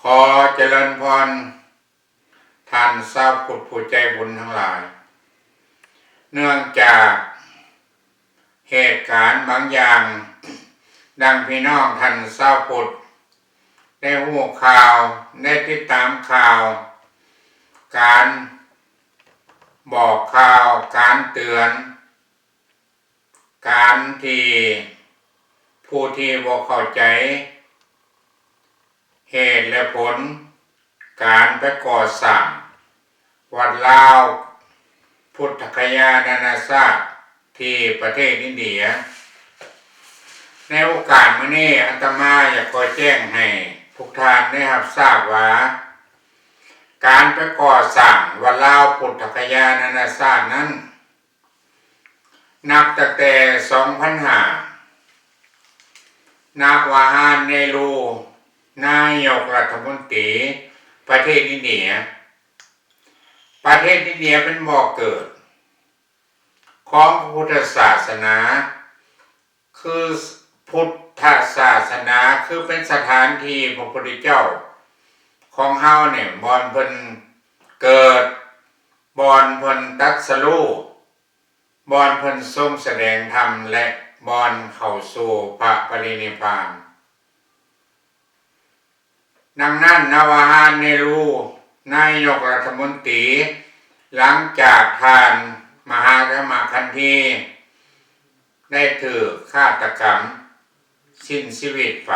ຂໍຈະເລີນພອນທ່ານຊາວພຸດຜູ້ໃຈບຸນທັງຫຼາຍ, ເນື່ອງຈາກເຫດການບາງຢ່າງ ດັ່ງພີ່ນ້ອງທ່ານຊາວພຸດໄດ້ຮູ້ຂ່າວ, ໄດ້ຕິດຕາມຂ່າວ, ການບອກຂ່າວ, ການເຕືອນ, ການທີ່ຜູ້ທີ່ບໍ່ເຂົ້າໃຈເຫດ ແລະ ຜົນ ການໄປກໍ່ສ້າງວັດລາວພຸດທະຄະຍານານາຊາດທີ່ປະເທດອິນເດຍ. ໃນໂອກາດມື້ນີ້ ອາດຕະມາຢາກຂໍແຈ້ງໃຫ້ທຸກທ່ານໄດ້ຮັບຊາບວ່າ ການໄປກໍ່ສ້າງວັດລາວພຸດທະຄະຍານານາຊາດນັ້ນ ນັບຕັ້ງແຕ່ສອງພັນຫ້າ ນາວາຮານ ເນຣູ ນາຍົກລັດຖະມົນຕີປະເທດອິນເດຍ. ປະເທດອິນເດຍເປັນບໍ່ເກີດຂອງພະພຸດທະສາສະໜາ, ຄືພຸດທະສາສະໜາ ຄືເປັນສະຖານທີ່ພະພຸດທະເຈົ້າຂອງເຮົານີ້ ບ່ອນເພິ່ນເກີດ, ບ່ອນເພິ່ນຕັດສະຮູ້, ບ່ອນເພິ່ນຊົງສະແດງທຳ ແລະ ບ່ອນເຂົ້າສູ່ພະປະລິນິບພານ. ດັ່ງນັ້ນ ນາວາຮານ ເນຣູ ນາຍົກລັດຖະມົນຕີ ຫຼັງຈາກທ່ານມະຫາທຳມະຄັນທີໄດ້ຖືກຄາດຕະກຳສິ້ນຊີວິດໄປ,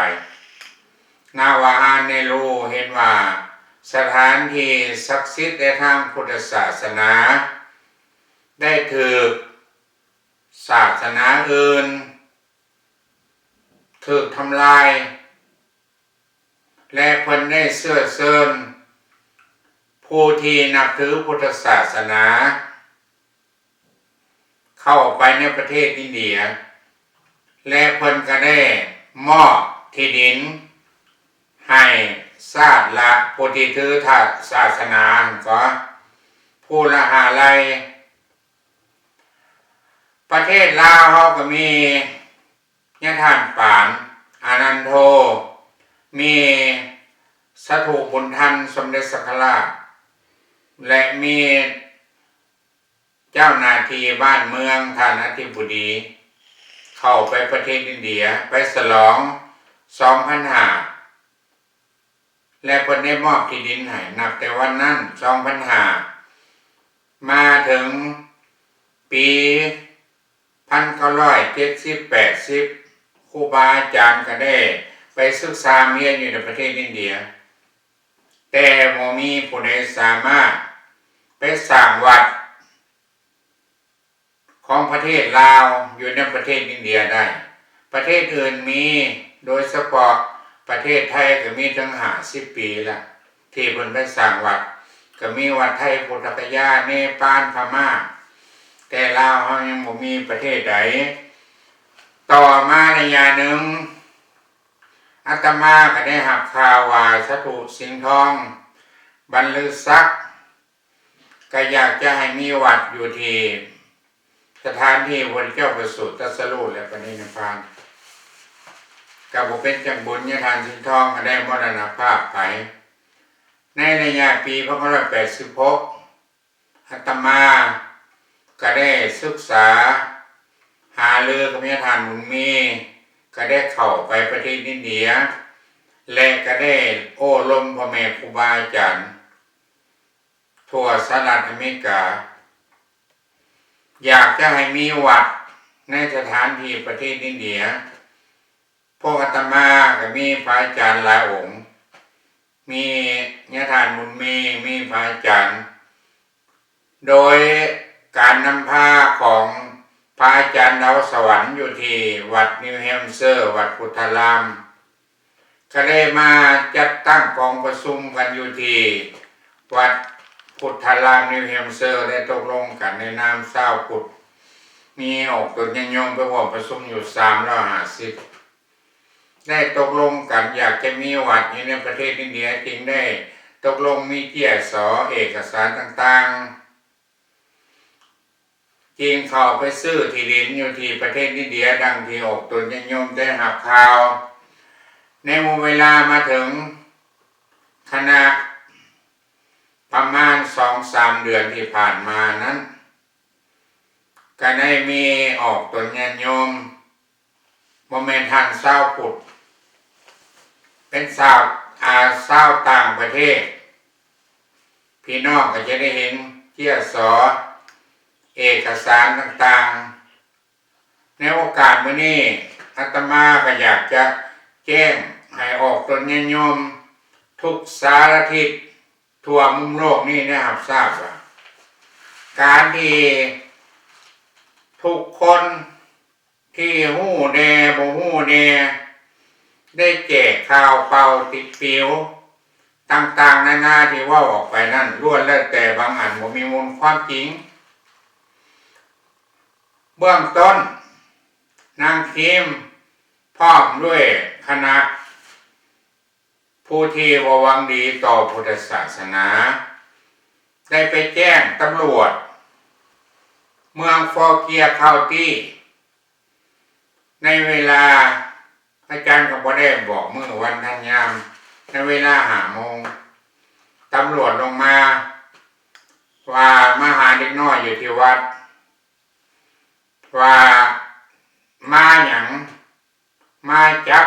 ນາວາຮານ ເນຣູ ເຫັນວ່າສະຖານທີ່ສັກສິດໃນທາງພຸດທະສາສະໜາໄດ້ຖືກສາສະໜາອື່ນຖືກທຳລາຍ ແລະ ເພິ່ນໄດ້ເຊື້ອເຊີນຜູ້ທີ່ນັບຖືພຸດທະສາສະໜາເຂົ້າໄປໃນປະເທດອິນເດຍ ແລະ ເພິ່ນກໍໄດ້ມອບທີ່ດິນໃຫ້ຊາດລະ ຜູ້ທີ່ຖືທະສາສະໜາຫັ້ນກໍຜູ້ລະຫ້າໄຮ່. ປະເທດລາວເຮົາກໍມີຍາທ່ານປານ ອານັນໂທ, ມີສະຖູບຸນທັນ ສົມເດັດສັງຄະລາດ ແລະ ມີເຈົ້າໜ້າທີ່ບ້ານເມືອງ ທ່ານອະທິບໍດີ ເຂົ້າໄປປະເທດອິນເດຍ ໄປສະຫຼອງສອງພັນຫ້າ ແລະ ເພິ່ນໄດ້ມອບທີ່ດິນໃຫ້. ນັບແຕ່ວັນນັ້ນ ສອງພັນຫ້າ ມາເຖິງປີພັນເກົ້າຮ້ອຍເຈັດສິບ ແປດສິບ ຄູບາອາຈານກໍໄດ້ໄປສຶກສາຮຽນຢູ່ໃນປະເທດອິນເດຍ, ແຕ່ບໍ່ມີຜູ້ໃດສາມາດໄປສ້າງວັດ ຂອງປະເທດລາວຢູ່ໃນປະເທດອິນເດຍໄດ້. ປະເທດອື່ນມີ, ໂດຍສະເພາະປະເທດໄທກໍມີເຖິງຫ້າສິບປີແລ້ວ ທີ່ເພິ່ນໄປສ້າງວັດ, ກໍມີວັດໄທ ພຸດທະກະຍາ, ເນປານ, ພະມ້າ, ແຕ່ລາວເຮົາຍັງບໍ່ມີປະເທດໃດ. ຕໍ່ມາໄລຍະໜຶ່ງ ອາດຕະມາກໍໄດ້ຮັບຂ່າວວ່າ ສະຖູສິງທອງ ບັນລືສັກ ກໍຢາກຈະໃຫ້ມີວັດຢູ່ທີ່ສະຖານທີ່ພະພຸດທະເຈົ້າປະສູດຕັດສະຮູ້ ແລະ ປະລິນິບພານ. ກໍບໍ່ເປັນຈັກບຸນ ຍາທ່ານສິງທອງກໍໄດ້ມໍລະນະພາບໄປ. ໃນໄລຍະປີພັນເກົ້າຮ້ອຍແປດສິບຫົກ ອາດຕະມາກໍໄດ້ສຶກສາຫາລືກັບຍາທ່ານບຸນມີ, ກໍໄດ້ເຂົ້າໄປປະເທດອິນເດຍ ແລະ ກໍໄດ້ໂອ້ລົມພໍ່ແມ່ຄູບາອາຈານ ທົ່ວສະຫະລັດອາເມລິກາ ຢາກຈະໃຫ້ມີວັດໃນສະຖານທີ່ປະເທດອິນເດຍ. ພວກອາດຕະມາກໍມີພະອາຈານຫຼາຍອົງ, ມີຍາທ່ານບຸນມີ, ມີພະອາຈານ, ໂດຍການນຳພາຂອງພະອາຈານດາວສະຫວັນ ຢູ່ທີ່ວັດນິວແຮມເຊີ ວັດພຸດທະລາມ. ກໍໄດ້ມາຈັດຕັ້ງກອງປະຊຸມກັນຢູ່ທີ່ວັດພຸດທະລາມນິວແຮມເຊີ ໄດ້ຕົກລົງກັນໃນນາມຊາວພຸດ ມີອອກຕົນຍາດໂຍມໄປຮ່ວມປະຊຸມຢູ່ສາມຮ້ອຍຫ້າສິບ ໄດ້ຕົກລົງກັນຢາກຈະມີວັດຢູ່ໃນປະເທດອິນເດຍ ຈຶ່ງໄດ້ຕົກລົງມີເຈ້ຍສໍເອກະສານຕ່າງໆ. ຈຶ່ງເຂົ້າໄປຊື້ທີ່ດິນຢູ່ທີ່ປະເທດອິນເດຍ ດັ່ງທີ່ອອກຕົນຍາດໂຍມໄດ້ຮັບຂ່າວ. ໃນເວລາມາເຖິງ ສາມເດືອນທີ່ຜ່ານມານັ້ນ ກໍໄດ້ມີອອກຕົນຍາດໂຍມ ບໍ່ແມ່ນທ່ານຊາວພຸດ ເປັນຊາວ ອາ ຊາວຕ່າງປະເທດ ພີ່ນ້ອງກໍຈະໄດ້ເຫັນເຈ້ຍສໍ ເອກະສານຕ່າງໆ. ໃນໂອກາດມື້ນີ້ ອາດຕະມາກໍຢາກຈະແຈ້ງໃຫ້ອອກຕົນຍາດໂຍມທຸກສາລະທິດ ທົ່ວມຸມໂລກນີ້ໄດ້ຮັບຊາບວ່າ ການທີ່ທຸກຄົນທີ່ຮູ້ແດ່ບໍ່ຮູ້ແດ່ ໄດ້ແຈກຂ່າວເປົ່າຕິດປິວຕ່າງໆນານາທີ່ເວົ້າອອກໄປນັ້ນ ລ້ວນແລ້ວແຕ່ບາງອັນບໍ່ມີມູນຄວາມຈິງ. ເບື້ອງຕົ້ນ ນາງຄຣີມ ພ້ອມດ້ວຍຄະນະ ຜູ້ທີ່ບໍ່ຫວັງດີຕໍ່ພຸດທະສາສະໜາ ໄດ້ໄປແຈ້ງຕຳຫຼວດເມືອງຟໍເກຍເຄົາຕີ້ ໃນເວລາ ອາຈານກໍບໍ່ໄດ້ບອກມື້ວັນທັນຍາມ ໃນເວລາຫ້າໂມງ ຕຳຫຼວດລົງມາວ່າ ມາຫາເດັກນ້ອຍຢູ່ທີ່ວັດ ວ່າມາຫຍັງ ມາຈັບ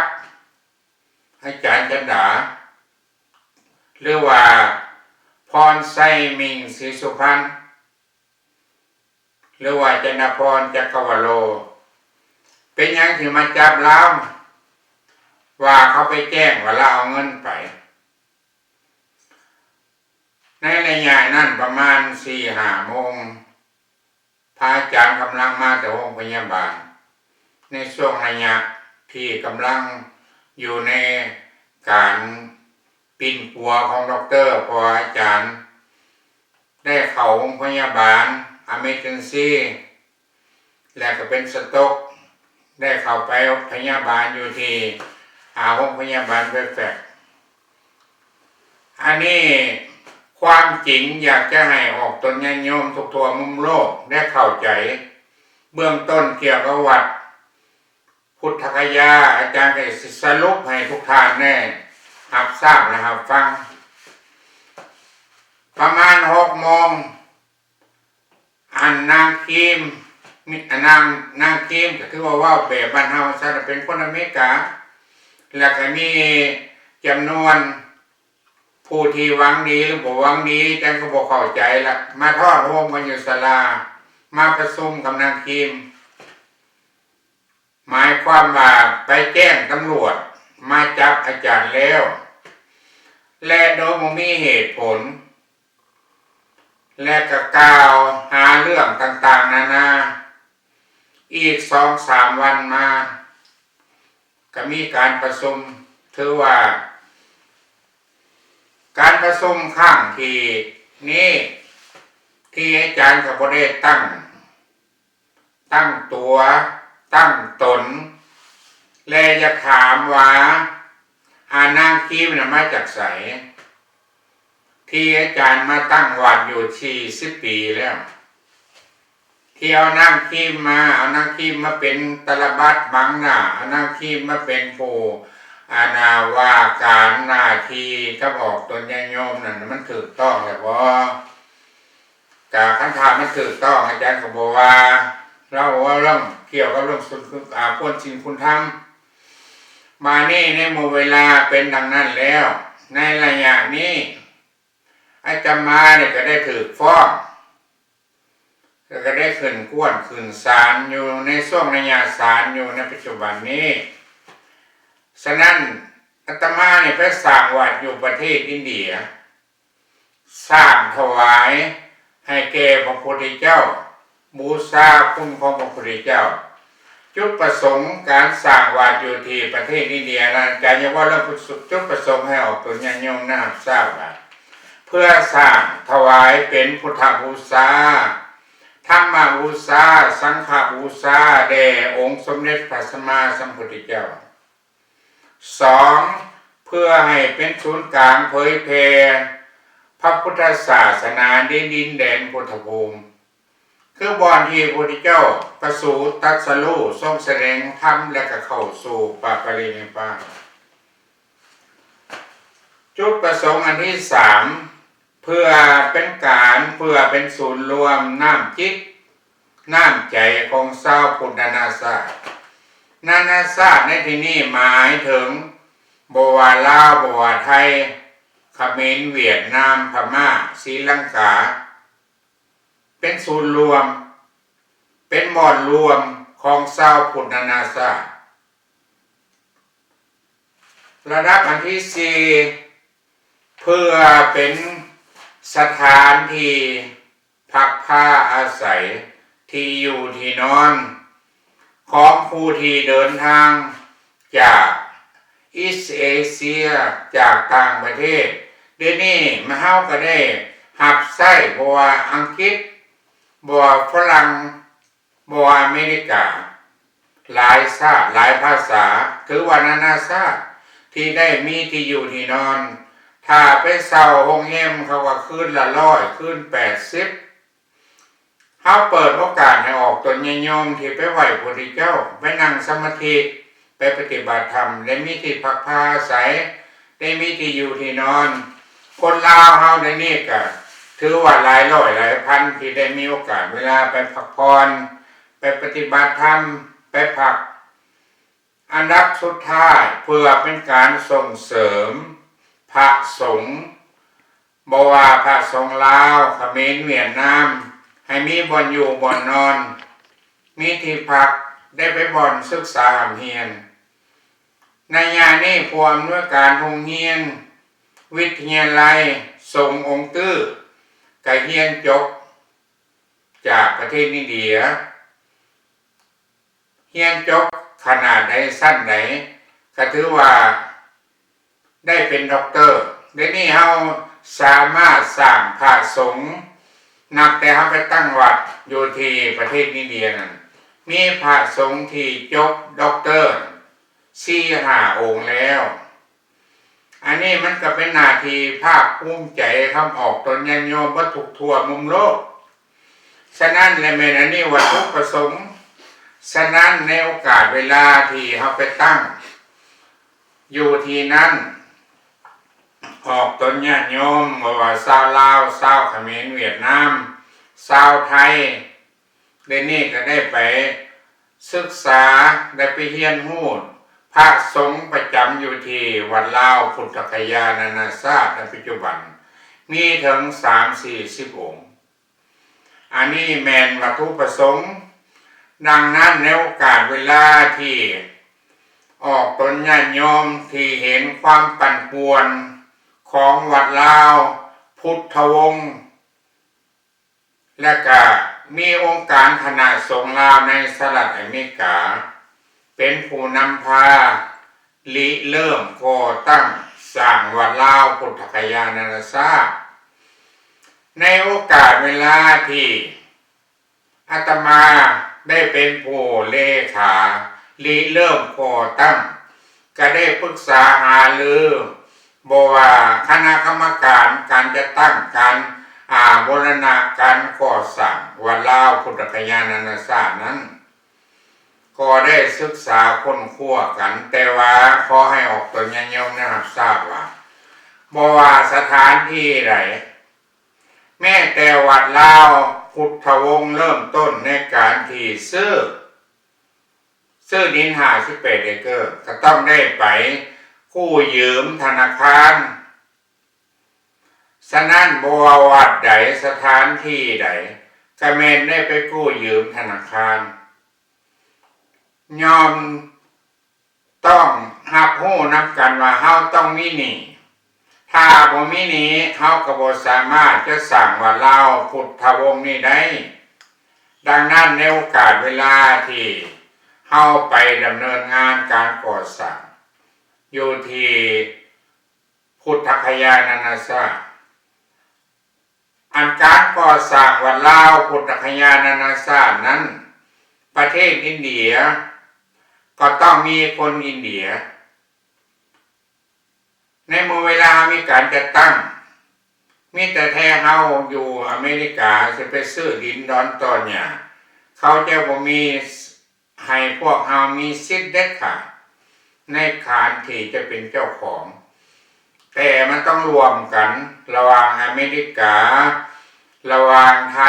ອາຈານຈັນດາ ຫຼືວ່າ ພອນໄຊມິງ ສີສຸພັນ ຫຼືວ່າ ຈັນດາພອນ ຈັກກະວະໂລ ເປັນຫຍັງຊິມາຈັບລາວ ວ່າເຂົາໄປແຈ້ງວ່າລາວເອົາເງິນໄປ. ໃນໄລຍະນັ້ນປະມານສີ່ຫ້າໂມງ ພະອາຈານກຳລັງມາແຕ່ໂຮງພະຍາບານ ໃນຊ່ວງໄລຍະທີ່ກຳລັງຢູ່ໃນການປິ່ນປົວຂອງດັອກເຕີ ເພາະວ່າອາຈານໄດ້ເຂົ້າໂຮງພະຍາບານ emergency ແລະກໍເປັນ stroke ໄດ້ເຂົ້າໄປພະຍາບານຢູ່ທີ່ ອາ ໂຮງພະຍາບານ Fairfax. ອັນນີ້ຄວາມຈິງ ຢາກຈະໃຫ້ອອກຕົນຍາດໂຍມທຸກທົ່ວມຸມໂລກໄດ້ເຂົ້າໃຈເບື້ອງຕົ້ນກ່ຽວກັບວັດພຸດທະຄະຍາ. ອາຈານກໍຊິສະຫຼຸບໃຫ້ທຸກທ່ານໄດ້ຮັບຊາບ ແລະ ຮັບຟັງ. ປະມານຫົກໂມງ ອັນນາງຄຣີມ ມີ ອັນນາງ ນາງຄຣີມກໍຄືວ່າເວົ້າແບບບ້ານເຮົາຊັ້ນ ເປັນຄົນອາເມລິກາ ແລ້ວກໍມີຈຳນວນຜູ້ທີ່ຫວັງດີ ຫຼື ບໍ່ຫວັງດີ ຈັກກໍບໍ່ເຂົ້າໃຈລະ ມາທອດໂຮມກັນຢູ່ສາລາ ມາປະຊຸມກັບນາງຄຣີມ. ໝາຍຄວາມວ່າໄປແຈ້ງຕຳຫຼວດມາຈັບອາຈານແລ້ວ ແລະ ໂດຍບໍ່ມີເຫດຜົນ ແລະ ກໍກ່າວຫາເລື່ອງຕ່າງໆນານາ. ອີກສອງສາມວັນມາ ກໍມີການປະຊຸມ ຖືວ່າການປະຊຸມຄັ້ງທີ່ນີ້ ທີ່ອາຈານກໍບໍ່ໄດ້ຕັ້ງ ຕັ້ງຕົວ ຕັ້ງຕົນ ແລະ ຢາກຖາມວ່າ ອາ ນາງຄຣີມນະມາຈາກໃສ? ທີ່ອາຈານມາຕັ້ງວັດຢູ່ສີ່ສິບປີແລ້ວ ທີ່ເອົານາງຄຣີມມາ ເອົານາງຄຣີມມາເປັນຕາລະບັດບັງໜ້າ ເອົານາງຄຣີມມາເປັນຜູ້ ອານາ ວ່າການໜ້າທີ່ກັບອອກຕົນຍາດໂຍມນັ້ນ ມັນຖືກຕ້ອງແລ້ວບໍ່? ກະຄັນຖ້າມັນຖືກຕ້ອງ ອາຈານກໍບໍ່ວ່າ ລາວເວົ້າເລື່ອງກ່ຽວກັບເລື່ອງ ອາ ຄວນສິນຄຸນທຳ. ມານີ້ໃນເມື່ອເວລາເປັນດັ່ງນັ້ນແລ້ວ ໃນໄລຍະນີ້ ອາດຕະມານີ້ກໍໄດ້ຖືກຟ້ອງ ແລ້ວກໍໄດ້ຂຶ້ນກວນຂຶ້ນສານຢູ່ໃນຊ່ວງໄລຍະສານຢູ່ໃນປັດຈຸບັນນີ້. ສະນັ້ນ ອາດຕະມານີ້ໄປສ້າງວັດຢູ່ປະເທດອິນເດຍ ສ້າງຖວາຍໃຫ້ແກ່ພະພຸດທະເຈົ້າ ບູຊາຄຸນຂອງພະພຸດທະເຈົ້າ. ຈຸດປະສົງການສ້າງວັດຢູ່ທີ່ປະເທດອິນເດຍນັ້ນ ອາຈານຢາກເວົ້າເລື່ອງຈຸດປະສົງໃຫ້ອອກຕົນຍາດໂຍມໄດ້ຮັບຊາບວ່າ ເພື່ອສ້າງຖວາຍເປັນພຸດທະບູຊາ, ທຳມະບູຊາ, ສັງຄະບູຊາແດ່ອົງສົມເດັດພະສຳມາສຳພຸດທະເຈົ້າ. ສອງ ເພື່ອໃຫ້ເປັນສູນກາງເຜີຍແຜ່ພະພຸດທະສາສະໜາໃນດິນແດນພຸດທະພູມ ຄືບ່ອນທີ່ພະພຸດທະເຈົ້າປະສູດຕັດສະຮູ້ ຊົງສະແດງທຳ ແລະ ກໍເຂົ້າສູ່ປະປະລິນິບພານ. ຈຸດປະສົງອັນທີສາມ ເຜ ພື່ອເປັນການ ເພື່ອເປັນສູນລວມນ້ຳຈິດ ນ້ຳໃຈຂອງຊາວພຸດນານາຊາດ. ນານາຊາດໃນທີ່ນີ້ໝາຍເຖິງ ບໍ່ວ່າລາວ ບໍ່ວ່າໄທ, ຂະເໝນ, ຫວຽດນາມ, ພະມ້າ, ສີລັງກາ ເປັນສູນລວມ ເປັນບ່ອນລວມຂອງຊາວພຸດນານາຊາດ. ລະດັບອັນທີສີ່ ເພື່ອເປັນສະຖານທີ່ພັກພາອາໄສ ທີ່ຢູ່ທີ່ນອນ ຂອງຜູ້ທີ່ເດີນທາງຈາກອີສເອເຊຍ ຈາກຕ່າງປະເທດ. ດຽວນີ້ເຮົາກໍໄດ້ຮັບໃຊ້ ບໍ່ວ່າອັງກິດ, ບໍ່ວ່າຝຣັ່ງ, ບໍ່ວ່າອາເມລິກາ, ຫຼາຍຊາດ, ຫຼາຍພາສາ, ຖືວ່ານານາຊາດທີ່ໄດ້ມີທີ່ຢູ່ທີ່ນອນ. ຖ້າໄປເຊົ່າໂຮງແຮມ ເຂົາກໍຄືນລະຮ້ອຍ, ຄືນແປດສິບ. ເຮົາເປີດໂອກາດໃຫ້ອອກຕົນຍາດໂຍມທີ່ໄປໄຫວ້ພະພຸດທະເຈົ້າ, ໄປນັ່ງສະມາທິ, ໄປປະຕິບັດທຳ ໄດ້ມີທີ່ພັກພາອາໄສ, ໄດ້ມີທີ່ຢູ່ທີ່ນອນ. ຄົນລາວເຮົາໃນນີ້ກະຖືວ່າຫຼາຍຮ້ອຍຫຼາຍພັນທີ່ໄດ້ມີໂອກາດເວລາໄປພັກຜ່ອນ, ໄປປະຕິບັດທຳ, ໄປພັກ. ອັນດັບສຸດທ້າຍ ເພື່ອເປັນການສົ່ງເສີມພະສົງ ບໍ່ວ່າພະສົງລາວ, ຂະເໝນ, ຫວຽດນາມ ໃຫ້ມີບ່ອນຢູ່ບ່ອນນອນ, ມີທີ່ພັກ, ໄດ້ໄປບ່ອນສຶກສາຮ່ຳຮຽນ. ໄລຍະນີ້ ຜູ້ອຳນວຍການໂຮງຮຽນວິທະຍາໄລສົງອົງຕື້ ກະຮຽນຈົບຈາກປະເທດອິນເດຍ. ຮຽນຈົບຂະໜາດໃດ ຊັ້ນໃດ ກໍຖືວ່າໄດ້ເປັນດັອກເຕີ. ດຽວນີ້ເຮົາສາມາດສ້າງພະສົງ, ນັບແຕ່ເຮົາໄປຕັ້ງວັດຢູ່ທີ່ປະເທດອິນເດຍນັ້ນ ມີພະສົງທີ່ຈົບດັອກເຕີສີ່ຫ້າອົງແລ້ວ. ອັນນີ້ມັນກໍເປັນໜ້າທີ່ພາກພູມໃຈຂອງອອກຕົນຍາດໂຍມເບິດທຸກທົ່ວມຸມໂລກ. ສະນັ້ນແລະ ແມ່ນອັນນີ້ວັດຖຸປະສົງ. ສະນັ້ນໃນໂອກາດເວລາທີ່ເຮົາໄປຕັ້ງຢູ່ທີ່ນັ້ນ, ອອກຕົນຍາດໂຍມ ບໍ່ວ່າຊາວລາວ, ຊາວຂະເໝນ, ຫວຽດນາມ, ຊາວໄທ, ດຽວນີ້ກໍໄດ້ໄປສຶກສາ, ໄດ້ໄປຮຽນຮູ້. ພະສົງປະຈຳຢູ່ທີ່ວັດລາວພຸດທະຄະຍານານາຊາດໃນປັດຈຸບັນ ມີເຖິງສາມສີ່ສິບອົງ. ອັນນີ້ແມ່ນວັດຖຸປະສົງ. ດັ່ງນັ້ນ ໃນໂອກາດເວລາທີ່ອອກຕົນຍາດໂຍມທີ່ເຫັນຄວາມປັ່ນປ່ວນຂອງວັດລາວພຸດທະວົງ ແລະກະມີອົງການຄະນະສົງລາວໃນສະຫະລັດອາເມລິກາ ເປັນຜູ້ນຳພາລິເລີ່ມກໍ່ຕັ້ງສ້າງວັດລາວພຸດທະຄະຍານານາຊາດ. ໃນໂອກາດເວລາທີ່ອາດຕະມາໄດ້ເປັນຜູ້ເລຂາລິເລີ່ມກໍ່ຕັ້ງ, ກະໄດ້ປຶກສາຫາລື ບໍ່ວ່າຄະນະກຳມະການການຈັດຕັ້ງການ ອາ ບູລະນະການກໍ່ສ້າງວັດລາວພຸດທະຄະຍານານາຊາດນັ້ນ ກໍໄດ້ສຶກສາຄົ້ນຄວ້າກັນ, ແຕ່ວ່າຂໍໃຫ້ອອກຕົນຍາດໂຍມໄດ້ຮັບຊາບວ່າ ບໍ່ວ່າສະຖານທີ່ໃດ, ແມ້ແຕ່ວັດລາວພຸດທະວົງເລີ່ມຕົ້ນໃນການທີ່ຊື້ ຊື້ດິນຫ້າສິບແປດເອເກີ ກໍຕ້ອງໄດ້ໄປກູ້ຢືມທະນາຄານ. ສະນັ້ນ ບໍ່ວ່າວັດໃດ, ສະຖານທີ່ໃດ, ກະແມ່ນໄດ້ໄປກູ້ຢືມທະນາຄານ. ຍ່ອມຕ້ອງຮັບຮູ້ນຳກັນວ່າເຮົາຕ້ອງມີໜີ້. ຖ້າບໍ່ມີໜີ້, ເຮົາກໍບໍ່ສາມາດຈະສ້າງວັດລາວພຸດທະວົງນີ້ໄດ້. ດັ່ງນັ້ນ ໃນໂອກາດເວລາທີ່ເຮົາໄປດຳເນີນງານການກໍ່ສ້າງຢູ່ທີ່ພຸດທະຄະຍານານາຊາດ, ອັນການກໍ່ສ້າງວັດລາວພຸດທະຄະຍານານາຊາດນັ້ນ, ປະເທດອິນເດຍກໍຕ້ອງມີຄົນອິນເດຍ. ໃນເມື່ອເວລາເຮົາມີການຈັດຕັ້ງ, ມີແຕ່ແທ້ເຮົາຢູ່ອາເມລິກາຊິໄປຊື້ດິນດອນຕອນຫຍ້າ, ເຂົາຈະບໍ່ມີໃຫ້ພວກເຮົາມີສິດເດັດຂາດໃນການທີ່ຈະເປັນເຈົ້າຂອງ. ແຕ່ ແຕ່ມັນຕ້ອງລວມກັນລະຫວ່າງອາເມລິກາ, ລະຫວ່າງໄທ,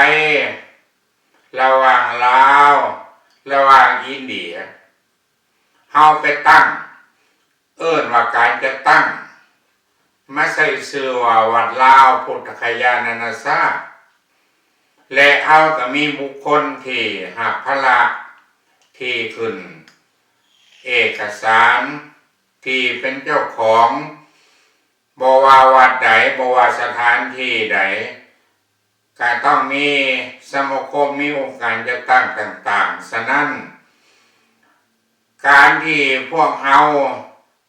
ລະຫວ່າງລາວ, ລະຫວ່າງອິນເດຍ. ເຮົາໄປຕັ້ງ, ເອີ້ນວ່າການຈັດຕັ້ງ, ມາໃສ່ຊື່ວ່າວັດລາວພຸດທະຄະຍານານາຊາດ ແລະ ເຮົາກໍມີບຸກຄົນທີ່ຮັບພາລະທີ່ຂຶ້ນເອກະສານ ທີ່ເປັນເຈົ້າຂອງ, ບໍ່ວ່າວັດໃດ, ບໍ່ວ່າສະຖານທີ່ໃດ, ກະຕ້ອງມີສະມາຄົມ, ມີອົງການຈັດຕັ້ງຕ່າງໆ. ສະນັ້ນ, ການທີ່ພວກເຮົາ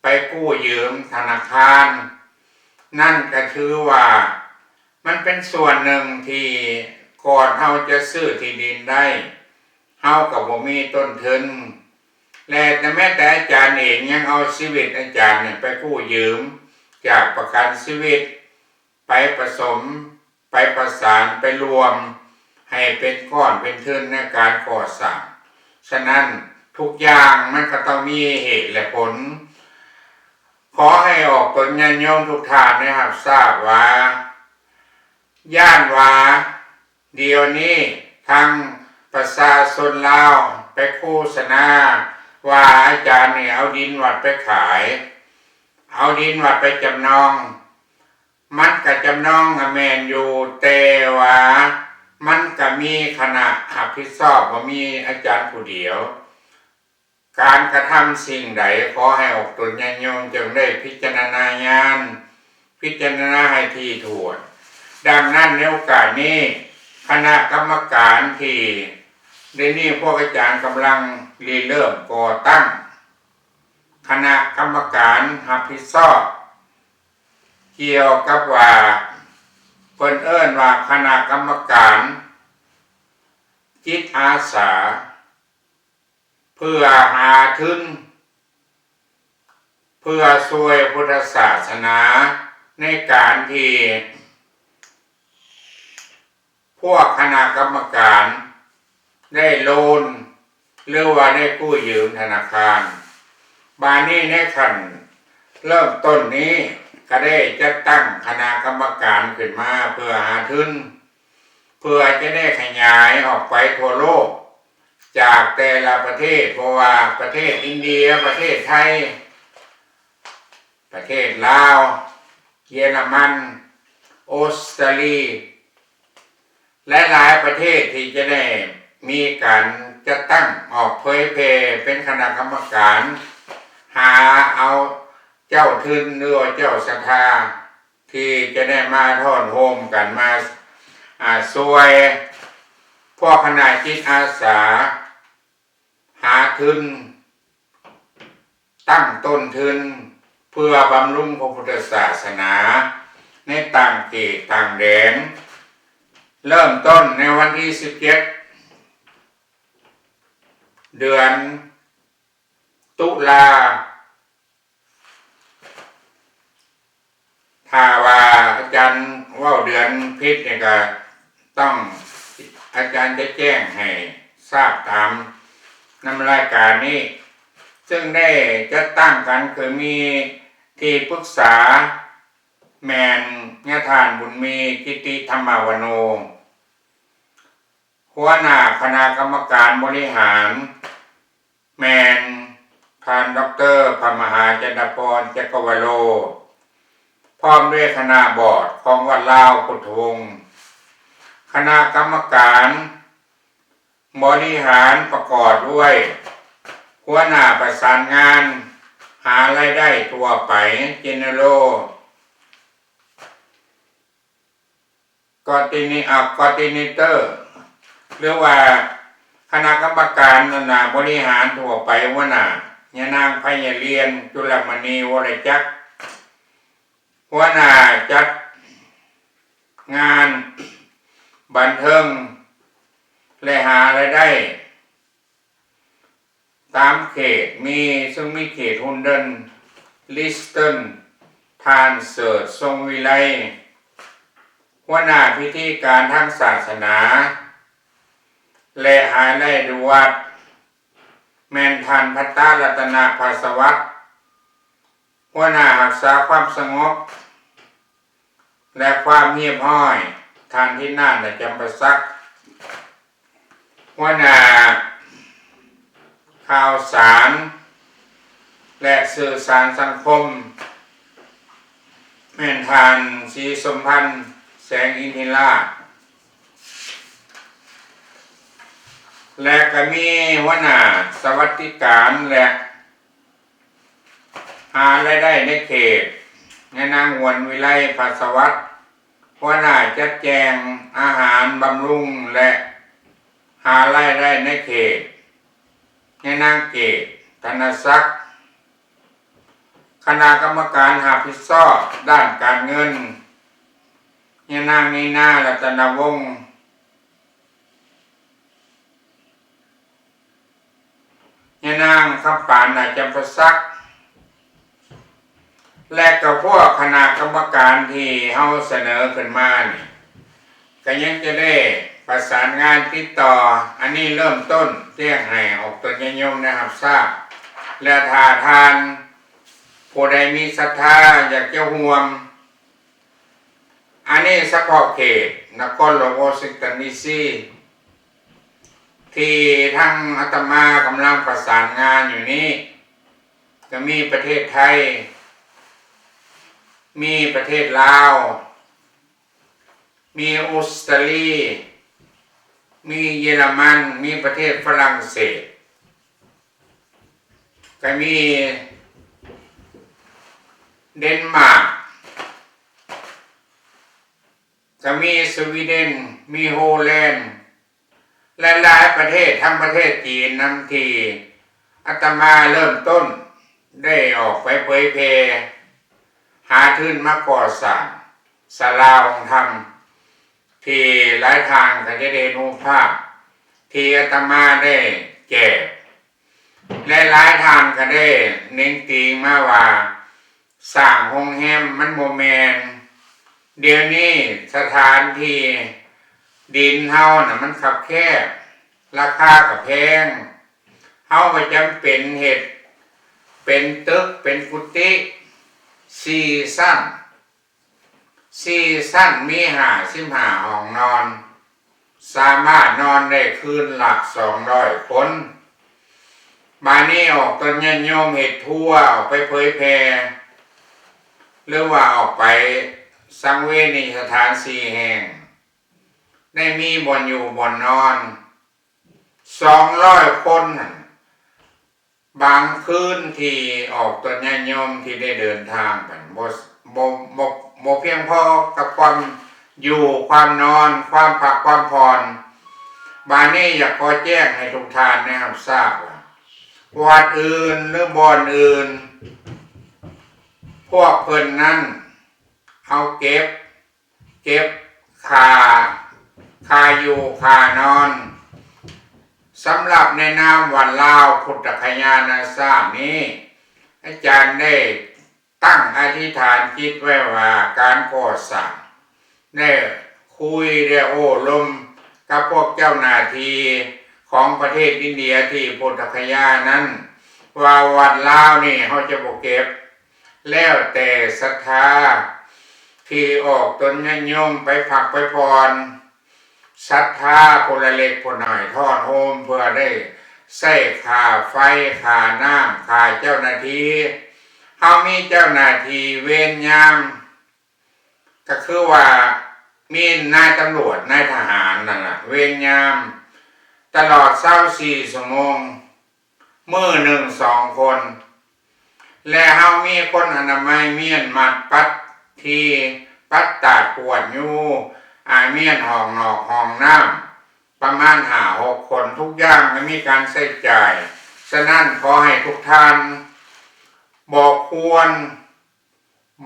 ໄປກູ້ຢືມທະນາຄານນັ້ນ ກະຖືວ່າມັນເປັນສ່ວນໜຶ່ງທີ່ກ່ອນເຮົາຈະຊື້ທີ່ດິນໄດ້, ເຮົາກໍບໍ່ມີຕົ້ນທຶນ ແລະ ແຕ່ແມ້ແຕ່ອາຈານເອງຍັງເອົາຊີວິດອາຈານນີ້ໄປກູ້ຢືມຈາກປະກັນຊີວິດ ໄປປະສົມ, ໄປປະສານ, ໄປລວມໃຫ້ເປັນກ້ອນເປັນທຶນໃນການກໍ່ສ້າງ. ສະນັ້ນ, ທຸກຢ່າງມັນກໍຕ້ອງມີເຫດ ແລະ ຜົນ. ຂໍໃຫ້ອອກຕົນຍາດໂຍມທຸກທ່ານໄດ້ຮັບຊາບວ່າ, ຢ້ານວ່າ ດຽວນີ້ທາງປະຊາຊົນລາວໄປໂຄສະນາວ່າອາຈານນີ້ເອົາດິນວັດໄປຂາຍ, ເອົາດິນວັດໄປຈຳນອງ. ມັນກະຈຳນອງກະແມ່ນຢູ່, ແຕ່ວ່າມັນກະມີຄະນະຮັບຜິດຊອບ, ບໍ່ມີອາຈານຜູ້ດຽວ. ການກະທຳສິ່ງໃດ ຂໍໃຫ້ອອກຕົນຍາດໂຍມຈົ່ງໄດ້ພິຈາລະນາຍານ, ພິຈາລະນາໃຫ້ຖີ່ຖ້ວນ. ດັ່ງນັ້ນ, ໃນໂອກາດນີ້, ຄະນະກຳມະການທີ່ດຽວນີ້ພວກອາຈານກຳລັງລິເລີ່ມກໍ່ຕັ້ງ, ຄະນະກຳມະການຮັບຜິດຊອບກ່ຽວກັບວ່າ ເພິ່ນເອີ້ນວ່າຄະນະກຳມະການຈິດອາສາ ເພື່ອຫາທຶນ ເພື່ອຊ່ວຍພຸດທະສາສະໜາ ໃນການທີ່ພວກຄະນະກຳມະການໄດ້ໂລນ ຫຼືວ່າໄດ້ກູ້ຢືມທະນາຄານ. ບາດນີ້ໃນຂັ້ນເລີ່ມຕົ້ນນີ້ ກະໄດ້ຈັດຕັ້ງຄະນະກຳມະການຂຶ້ນມາເພື່ອຫາທຶນ ເພື່ອຈະໄດ້ຂະຫຍາຍອອກໄປທົ່ວໂລກ ຈາກແຕ່ລະປະເທດ, ບໍ່ວ່າປະເທດອິນເດຍ, ປະເທດໄທ, ປະເທດລາວ, ເຢຍລະມັນ, ອົດສະຕາລີ ຫຼາຍໆປະເທດທີ່ຈະໄດ້ມີການຈັດຕັ້ງອອກເຜີຍແຜ່ເປັນຄະນະກຳມະການ ຫາເອົາເຈົ້າທຶນ ຫຼືວ່າເຈົ້າສັດທາ ທີ່ຈະໄດ້ມາທ້ອນໂຮມກັນ ມາ ອາ ຊ່ວຍພວກຄະນະຈິດອາສາ ຫາທຶນ ຕັ້ງຕົ້ນທຶນ ເພື່ອບຳລຸງພະພຸດທະສາສະໜາໃນຕ່າງເຂດຕ່າງແດນ. ເລີ່ມຕົ້ນໃນວັນທີສິບເຈັດ ເດືອນຕຸລາ. ຖ້າວ່າອາຈານເວົ້າເດືອນຜິດນີ້ກະຕ້ອງ ອາຈານຈະແຈ້ງໃຫ້ຊາບຕາມນຳລາຍການນີ້ ເຊິ່ງໄດ້ຈັດຕັ້ງກັນຄືມີທີ່ປຶກສາແມ່ນຍາທ່ານ ບຸນມີ ກິດຕິທຳມະວະໂນ, ຫົວໜ້າຄະນະກຳມະການບໍລິຫານ ແມ່ນທ່ານ ດອກເຕີ ພະມະຫາຈັນດາພອນ ຈັກກະວະໂລ, ພ້ອມດ້ວຍຄະນະບອດຂອງວັດລາວພຸດທະວົງ. ຄະນະກຳມະການບໍລິຫານປະກອບດ້ວຍ ຫົວໜ້າປະສານງານຫາລາຍໄດ້ທົ່ວໄປ General ກອດຕິເນ ອາ Coordinator ຫຼືວ່າຄະນະກຳມະການ ອັນນ່າ ບໍລິຫານທົ່ວໄປ, ຫົວໜ້າ ຍານາງ ໄພຍາລຽນ ຈຸລະມະນີ ວໍລະຈັກ, ຫົວໜ້າຈັດງານບັນເທີງ ແລະ ຫາລາຍໄດ້ ຕາມເຂດມີ ເຊິ່ງມີເຂດຮຸນເດິນ ລິສເຕີນ ທ່ານ ເສີດ ຊົງວິໄລ, ຫົວໜ້າພິທີການທາງສາສະໜາ ແລະ ຫາລາຍໄດ້ຢູ່ວັດ ແມ່ນທ່ານ ພັດຕາ ລັດຕະນະພາສະວັດ, ຫົວໜ້າຮັກສາຄວາມສະຫງົບ ແລະ ຄວາມຮຽບຮ້ອຍ, ທ່ານ ທິນນາດ ຈຳປາສັກ, ຫົວໜ້າຂ່າວສານ ແລະ ສື່ສານສັງຄົມ ແມ່ນທ່ານ ສີສົມພັນ ແສງອິນທິລາດ ແລະ ກໍມີຫົວໜ້າສະຫວັດດິການ ແລະ ຫາລາຍໄດ້ໃນເຂດ, ຍານາງ ຫວນວິໄລ ພັດສະຫວັດ, ຫົວໜ້າຈັດແຈງອາຫານບຳລຸງ ແລະ ຫາລາຍໄດ້ໃນເຂດ, ຍານາງ ເກດ ທະນະສັກ, ຄະນະກຳມະການຮັບຜິດຊອບດ້ານການເງິນ, ຍານາງ ນີນາ ລັດຕະນະວົງ, ຍານາງ ຄຳປານ ນາຈຳປາສັກ ແລະ ກໍພວກຄະນະກຳມະການທີ່ເຮົາສະເໜີຂຶ້ນມານີ້ ກໍຍັງຈະໄດ້ປະສານງານຕິດຕໍ່. ອັນນີ້ເລີ່ມຕົ້ນແຈ້ງໃຫ້ອອກຕົນຍາດໂຍມໄດ້ຮັບຊາບ ແລະ ຖ້າທ່ານຜູ້ໃດມີສັດທາຢາກຈະຮ່ວມ, ອັນນີ້ສະເພາະເຂດນະຄອນຫຼວງວໍຊິງຕັນ ດີຊີ ທີ່ທາງອາດຕະມາກຳລັງປະສານງານຢູ່ນີ້ ກໍມີປະເທດໄທ, ມີປະເທດລາວ, ມີອົດສະຕາລີ, ມີເຢຍລະມັນ, ມີປະເທດຝຣັ່ງເສດ, ກໍມີເດນມາກ, ກໍມີສະວີເດັນ, ມີໂຮແລນ ແລະ ຫຼາຍປະເທດ, ທັງປະເທດຈີນນຳ ທີ່ອາດຕະມາເລີ່ມຕົ້ນໄດ້ອອກໄປເຜີຍແຜ່ ຫາທຶນມາກໍ່ສ້າງສາລາຫ້ອງທຳ ທີ່ຫຼາຍທ່ານກໍຈະໄດ້ເຫັນຮູບພາບທີ່ອາດຕະມາໄດ້ແຈກ ແລະ ຫຼາຍທ່ານກໍໄດ້ເໜັງຕີງມາວ່າ ສ້າງໂຮງແຮມມັນບໍ່ແມ່ນ. ດຽວນີ້ສະຖານທີ່ດິນເຮົານະມັນຄັບແຄບ, ລາຄາກໍແພງ, ເຮົາກໍຈຳເປັນເຮັດເປັນຕຶກ, ເປັນກຸຕິສີ່ຊັ້ນ, ສີ່ຊັ້ນ ມີຫ້າສິບຫ້າຫ້ອງນອນ, ສາມາດນອນໄດ້ຄືນລະສອງຮ້ອຍຄົນ. ບາດນີ້ອອກຕົນຍາດໂຍມເຮັດທົວ ອອກໄປເຜີຍແຜ່ ຫຼືວ່າອອກໄປສັງເວນີສະຖານສີ່ແຫ່ງ, ໄດ້ມີບ່ອນຢູ່ບ່ອນນອນສອງຮ້ອຍຄົນຫັ້ນ. ບາງຄືນທີ່ອອກຕົນຍາດໂຍມທີ່ໄດ້ເດີນທາງໄປ ບໍ່ ບໍ່ ບໍ່ ບໍ່ພຽງພໍກັບຄວາມຢູ່, ຄວາມນອນ, ຄວາມພັກຄວາມຜ່ອນ. ບາດນີ້ຢາກຂໍແຈ້ງໃຫ້ທຸກທ່ານໄດ້ຮັບຊາບວ່າ ວັດອື່ນ ຫຼື ບ່ອນອື່ນ ພວກເພິ່ນນັ້ນເອົາເກັບ ເກັບຄ່າ ຄ່າຢູ່ ຄ່ານອນ. ສຳລັບໃນນາມວັດລາວພຸດທະຄະຍານາຊາມນີ້ ອາຈານໄດ້ຕັ້ງອະທິຖານຈິດໄວ້ວ່າ ການກໍ່ສ້າງ ໄດ້ຄຸຍ ໄດ້ໂອ້ລົມກັບພວກເຈົ້າໜ້າທີ່ຂອງປະເທດອິນເດຍທີ່ພຸດທະຄະຍານັ້ນ ວ່າວັດລາວນີ້ເຮົາຈະບໍ່ເກັບ. ແລ້ວແຕ່ສັດທາທີ່ອອກຕົນຍາດໂຍມໄປພັກໄປຜ່ອນ, ສັດທາຜູ້ລະເລັກຜູ້ນ້ອຍທ້ອນໂຮມ ເພື່ອໄດ້ໃຊ້ຄ່າໄຟ, ຄ່ານ້ຳ, ຄ່າເຈົ້າໜ້າທີ່. ເຮົາມີເຈົ້າໜ້າທີ່ເວນຍາມ, ກໍຄືວ່າມີນາຍຕຳຫຼວດ, ນາຍທະຫານນັ້ນລະ ເວນຍາມຕະຫຼອດຊາວສີ່ຊົ່ວໂມງ. ມື້ໜຶ່ງສອງຄົນ ແລະ ເຮົາມີຄົນອະນາໄມມ້ຽນມັດປັດທີ່ປັດຕາດກວດຢູ່ ອາ ມ້ຽນຫ້ອງນອກຫ້ອງນ້ຳ ປະມານຫ້າຫົກຄົນ. ທຸກຢ່າງກໍມີການໃຊ້ຈ່າຍ. ສະນັ້ນ ຂໍໃຫ້ທຸກທ່ານບໍ່ຄວນ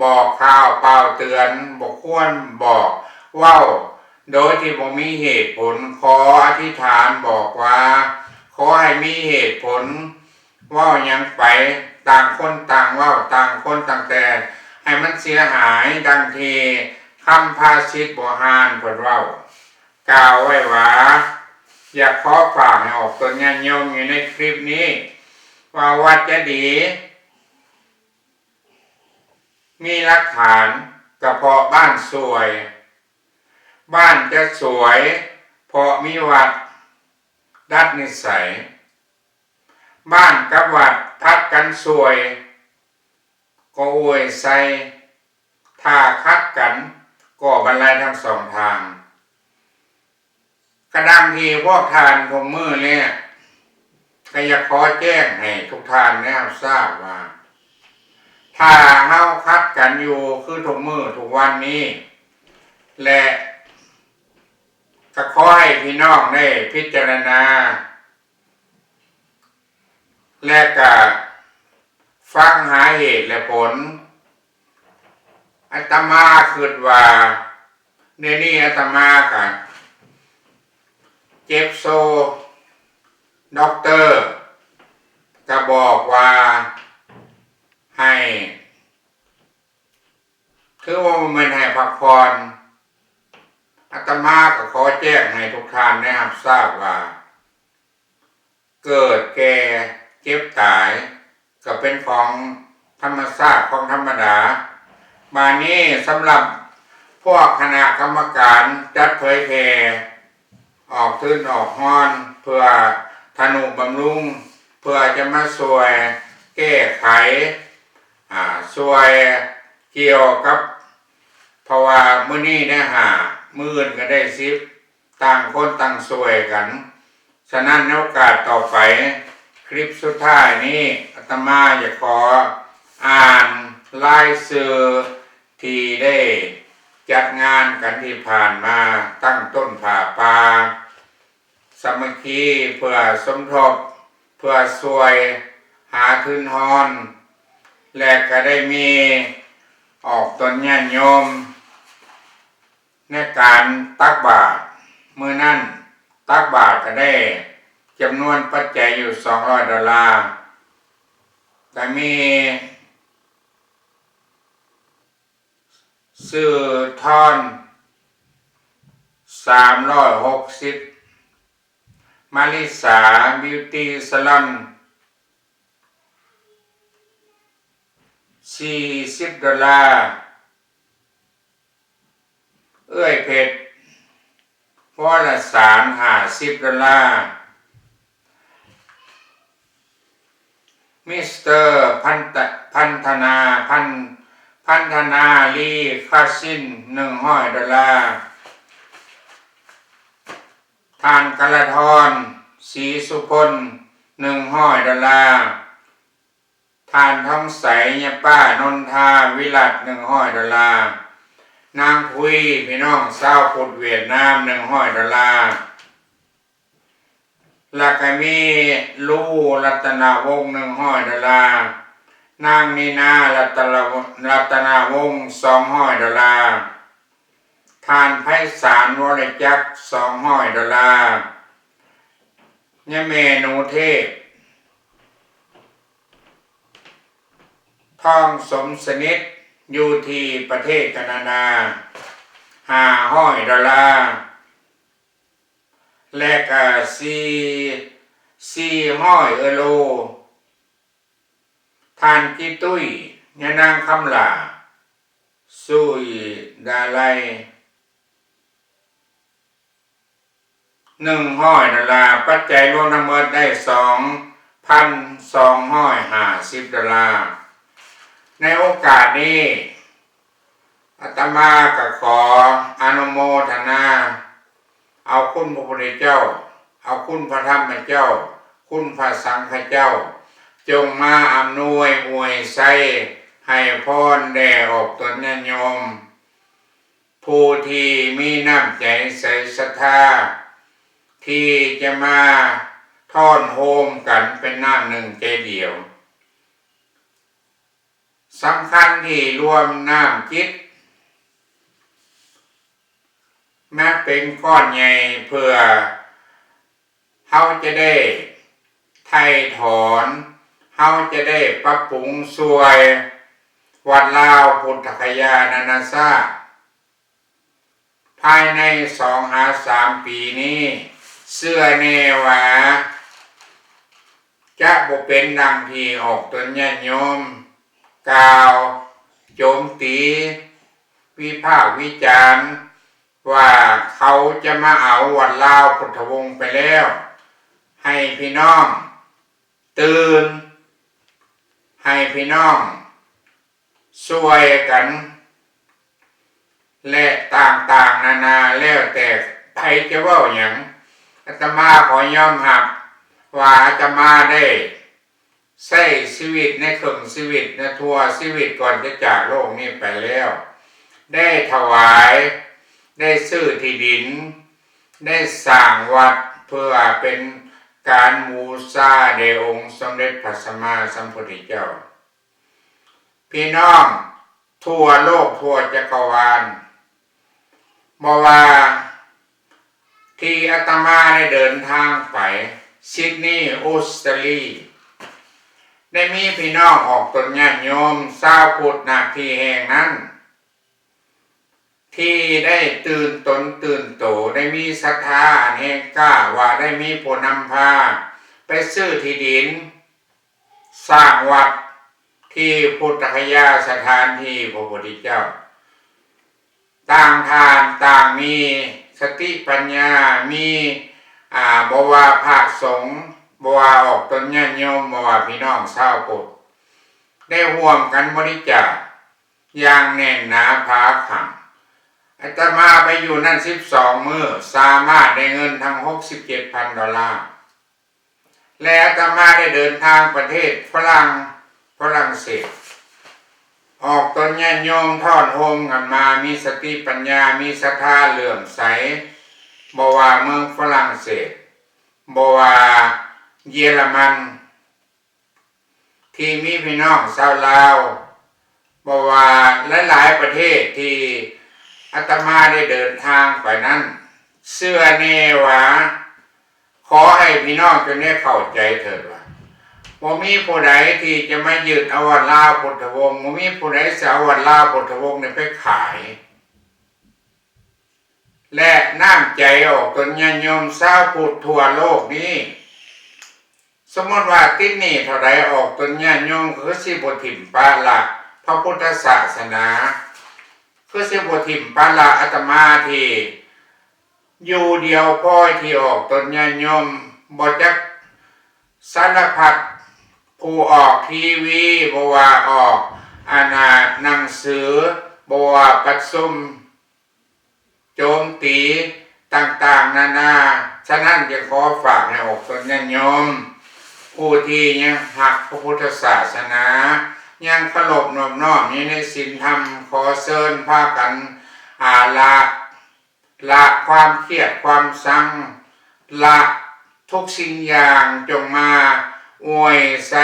ບອກກ່າວປ່າວເຕືອນ, ບໍ່ຄວນບອກເວົ້າໂດຍທີ່ບໍ່ມີເຫດຜົນ. ຂໍອະທິຖານບອກວ່າ ຂໍໃຫ້ມີເຫດຜົນ, ເວົ້າຫຍັງໄປ ຕ່າງຄົນຕ່າງເວົ້າ, ຕ່າງຄົນຕ່າງແຕ່ ໃຫ້ມັນເສຍຫາຍ. ດັ່ງທີ່ຄຳພາສິດບູຮານເພິ່ນເວົ້າ ກ່າວໄວ້ວ່າ, ຢາກຂໍຝາກໃຫ້ອອກຕົນຍາດໂຍມຢູ່ໃນຄລິບນີ້ ວ່າວັດຈະດີ ມີຫຼັກຖານ ກະເພາະບ້ານສວຍ. ບ້ານຈະສວຍເພາະມີວັດດັດນິໄສ. ບ້ານກັບວັດຜັດກັນສວຍ ກໍອວຍໄຊ, ຖ້າຂັດກັນກໍບັນໄລທັງສອງທາງ. ກະດັ່ງທີ່ພວກທ່ານທຸກມື້ແລ້ວ ກະຢາກຂໍແຈ້ງໃຫ້ທຸກທ່ານໄດ້ຮັບຊາບວ່າ ຖ້າເຮົາຂັດກັນຢູ່ຄືທຸກມື້ທຸກວັນນີ້ ແລະ ກະຂໍໃຫ້ພີ່ນ້ອງໄດ້ພິຈາລະນາ ແລະ ກະຟັງຫາເຫດແລະຜົນ. ອາດຕະມາຄິດວ່າ ດຽວນີ້ອາດຕະມາກະເຈັບໂຊ, ດັອກເຕີກະບອກວ່າໃຫ້ ຖືວ່າບໍ່ແມ່ນໃຫ້ພັກຜ່ອນ. ອາດຕະມາກະຂໍແຈ້ງໃຫ້ທຸກທ່ານໄດ້ຮັບຊາບວ່າ ເກີດແກ່ເຈັບຕາຍ ກະເປັນຂອງທຳມະຊາດ ຂອງທຳມະດາ. ບາດນີ້ສຳລັບພວກຄະນະກຳມະການຈັດເຜີຍແຜ່ ອອກທຶນອອກຮອນ ເພື່ອທະນຸບຳລຸງ ເພື່ອຈະມາຊ່ວຍແກ້ໄຂ ອາ ຊ່ວຍກ່ຽວກັບ ເພາະວ່າມື້ນີ້ໄດ້ຫ້າ ມື້ອື່ນກະໄດ້ສິບ ຕ່າງຄົນຕ່າງຊ່ວຍກັນ. ສະນັ້ນໃນໂອກາດຕໍ່ໄປ ຄລິບສຸດທ້າຍນີ້ ອາດຕະມາຢາກຂໍອ່ານລາຍຊື່ທີ່ໄດ້ຈັດງານກັນທີ່ຜ່ານມາ ຕັ້ງຕົ້ນຜ້າປ່າສາມັກຄີ ເພື່ອສົມທົບ ເພື່ອຊ່ວຍຫາທຶນຮອນ ແລະ ກະໄດ້ມີອອກຕົນຍາດໂຍມ ໃນການຕັກບາດມື້ນັ້ນ ຕັກບາດກະໄດ້ຈຳນວນປັດໄຈຢູ່ສອງຮ້ອຍໂດລາ, ກະມີຊື້ທອນສາມຮ້ອຍຫົກສິບ, ມາລິສາ ບິວຕີສະລອນ ສີ່ສິບໂດລາ, ເອື້ອຍເພັດ ວໍລະສານ ຫ້າສິບໂດລາ, ມິສເຕີ ພັນທະ ພັນທະນາ ພັນ ພັນທະນາລີ ຄາຊິນ ໜຶ່ງຮ້ອຍໂດລາ, ທ່ານ ກາລະທອນ ສີສຸພົນ ໜຶ່ງຮ້ອຍໂດລາ, ທ່ານ ທອງໃສ ຍາປ້າ ນົນທາ ວິລັດ ໜຶ່ງຮ້ອຍໂດລາ, ນາງຄຸຍ ພີ່ນ້ອງຊາວພຸດຫວຽດນາມ ໜຶ່ງຮ້ອຍໂດລາ, ແລ້ວກະມີ ລູ ລັດຕະນະວົງ ໜຶ່ງຮ້ອຍໂດລາ, ນາງ ນີນາ ລັດຕະນະ ລັດຕະນະວົງ ສອງຮ້ອຍໂດລາ, ທ່ານ ໄພສານ ວໍລະຈັກ ສອງຮ້ອຍໂດລາ, ຍາແມ່ ໜູເທບ ທອງສົມສະໜິດ ຢູ່ທີ່ປະເທດການາດາ ຫ້າຮ້ອຍໂດລາ ແລະກະ ສີ່ ສີ່ຮ້ອຍເອີໂຣ, ທ່ານ ກິຕຸ້ຍ ຍານາງ ຄຳຫຼ້າ ຊຸຍດາໄລ ໜຶ່ງຮ້ອຍໂດລາ, ປັດໄຈລວມທັງໝົດໄດ້ສອງພັນສອງຮ້ອຍຫ້າສິບໂດລາ. ໃນໂອກາດນີ້ ອາດຕະມາກະຂໍອະນຸໂມທະນາ ເອົາຄຸນພະພຸດທະເຈົ້າ, ເອົາຄຸນພະທຳມະເຈົ້າ, ຄຸນພະສັງຄະເຈົ້າ ຈົ່ງມາອຳນວຍອວຍໄຊ ໃຫ້ພອນແດ່ອອກຕົນຍາດໂຍມ ຜູ້ທີ່ມີນ້ຳໃຈໃສສັດທາ ທີ່ຈະມາທ້ອນໂຮມກັນເປັນນ້ຳໜຶ່ງໃຈດຽວ. ສຳຄັນທີ່ລວມນ້ຳຈິດມາເປັນກ້ອນໃຫຍ່ ເພື່ອເຮົາຈະໄດ້ໄຖ່ຖອນ, ເຮົາຈະໄດ້ປັບປຸງຊ່ວຍວັດລາວພຸດທະຄະຍານານາຊາດ. ພາຍໃນສອງຫາສາມປີນີ້ ເຊື່ອແນ່ວ່າຈະບໍ່ເປັນດັ່ງທີ່ອອກຕົນຍາດໂຍມກ່າວໂຈມຕີ ວິພາກວິຈານວ່າເຂົາຈະມາເອົາວັດລາວພຸດທະວົງໄປແລ້ວ ໃຫ້ພີ່ນ້ອງຕື່ນ ໃຫ້ພີ່ນ້ອງຊ່ວຍກັນ ແລະ ຕ່າງໆນານາ ແລ້ວແຕ່ໃຜຈະເວົ້າຫຍັງ. ອາດຕະມາຂໍຍອມຮັບວ່າອາດຕະມາໄດ້ໃຊ້ຊີວິດໃນເຄິ່ງຊີວິດ ໃນທົ່ວຊີວິດກ່ອນຈະຈາກໂລກນີ້ໄປແລ້ວ ໄດ້ຖວາຍ ໄດ້ຊື້ທີ່ດິນ ໄດ້ສ້າງວັດ ເພື່ອເປັນການບູຊາແດ່ອົງສົມເດັດພະສຳມາສຳພຸດທະເຈົ້າ. ພີ່ນ້ອງທົ່ວໂລກທົ່ວຈັກກະວານ ບໍ່ວ່າທີ່ອາດຕະມາໄດ້ເດີນທາງໄປ ຊິດນີ ອົດສະຕາລີ ໄດ້ມີພີ່ນ້ອງອອກຕົນຍາດໂຍມຊາວພຸດ ນະ ທີ່ແຫ່ງນັ້ນ ທີ່ໄດ້ຕື່ນຕົນຕື່ນໂຕ ໄດ້ມີສັດທາອັນແຮງກ້າ ວ່າໄດ້ມີຜູ້ນຳພາໄປຊື້ທີ່ດິນ ສ້າງວັດທີ່ພຸດທະຄະຍາ ສະຖານທີ່ພະພຸດທະເຈົ້າ. ຕ່າງທ່ານຕ່າງມີສະຕິປັນຍາ ມີ ອາ ບໍ່ວ່າພະສົງ ບໍ່ວ່າອອກຕົນຍາດໂຍມ ບໍ່ວ່າພີ່ນ້ອງຊາວພຸດ ໄດ້ຮ່ວມກັນບໍລິຈາກຢ່າງແໜ້ນໜາຜາຄັ່ງ. ອາດຕະມາໄປຢູ່ນັ້ນສິບສອງມື້ ສາມາດໄດ້ເງິນທັງຫົກສິບເຈັດພັນດອນລາ ແລະ ອາດຕະມາໄດ້ເດີນທາງປະເທດຝຣັ່ງ ຝຣັ່ງເສດ ອອກຕົນຍາດໂຍມທ້ອນໂຮມກັນມາ ມີສະຕິປັນຍາ ມີສັດທາເຫຼື້ອມໃສ ບໍ່ວ່າເມືອງຝຣັ່ງເສດ ບໍ່ວ່າເຢຍລະມັນ ທີ່ມີພີ່ນ້ອງຊາວລາວ ບໍ່ວ່າຫຼາຍໆປະເທດທີ່ອາດຕະມາໄດ້ເດີນທາງໄປນັ້ນ ເຊື່ອແນ່ວ່າ ຂໍໃຫ້ພີ່ນ້ອງຈົ່ງໄດ້ເຂົ້າໃຈເຖີດວ່າ ບໍ່ມີຜູ້ໃດທີ່ຈະມາຍຶດເອົາວັດລາວພຸດທະວົງ ບໍ່ມີຜູ້ໃດຈະເອົາວັດລາວພຸດທະວົງນີ້ໄປຂາຍ ແລະ ນ້ຳໃຈອອກຕົນຍາດໂຍມຊາວພຸດທົ່ວໂລກນີ້ ສົມມຸດວ່າຕິດໜີ້ເທົ່າໃດ ອອກຕົນຍາດໂຍມຄືຊິບໍ່ຖິ້ມປະລະພະພຸດທະສາສະໜາ ຄືຊິບໍ່ຖິ້ມປະລະອາດຕະມາທີ່ຢູ່ດຽວພອຍ ທີ່ອອກຕົນຍາດໂຍມບໍ່ຈັກສາລະພັດ ຜູ້ອອກທີວີ ບໍ່ວ່າອອກ ອັນນ່າ ໜັງສື ບໍ່ວ່າປະຊຸມ ໂຈມຕີຕ່າງໆນານາ. ສະນັ້ນ ຈຶ່ງຂໍຝາກໃຫ້ອອກຕົນຍາດໂຍມ ຜູ້ທີ່ຍັງຮັກພະພຸດທະສາສະໜາ ຍັງເຄົາລົບນອບນ້ອມຢູ່ໃນສິນທຳ ຂໍເຊີນພາກັນ ອາ ລະ ລະຄວາມຄຽດຄວາມຊັງ ລະທຸກສິ່ງຢ່າງ ຈົ່ງມາອວຍໄຊ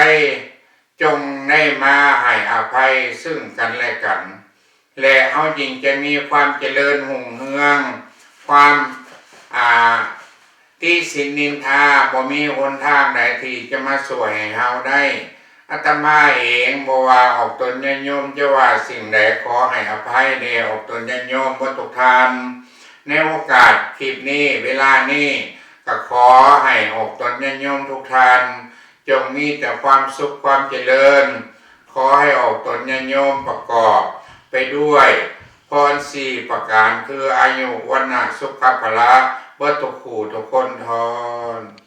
ຈົ່ງໄດ້ມາໃຫ້ອະໄພຊຶ່ງກັນແລະກັນ ແລະ ເຮົາຈຶ່ງຈະມີຄວາມຈະເລີນຮຸ່ງເຮືອງ ຄວາມ ອາ ຕິສິນນິນທາ ບໍ່ມີຫົນທາງໃດທີ່ຈະມາຊ່ວຍໃຫ້ເຮົາໄດ້. ອາດຕະມາເອງ ບໍ່ວ່າອອກຕົນຍາດໂຍມຈະວ່າສິ່ງໃດ ຂໍໃຫ້ອະໄພແດ່ອອກຕົນຍາດໂຍມເບິດທຸກທ່ານ. ໃນໂອກາດຄລິບນີ້ ເວລານີ້ ກໍຂໍໃຫ້ອອກຕົນຍາດໂຍມທຸກທ່ານ ຈົ່ງມີແຕ່ຄວາມສຸກຄວາມຈະເລີນ. ຂໍໃຫ້ອອກຕົນຍາດໂຍມປະກອບໄປດ້ວຍພອນສີ່ປະການ ຄື ອາຍຸ ວັນນະ ສຸຂະ ພະລະ ເບິດທຸກຄູ່ທຸກຄົນເທີ້ນ.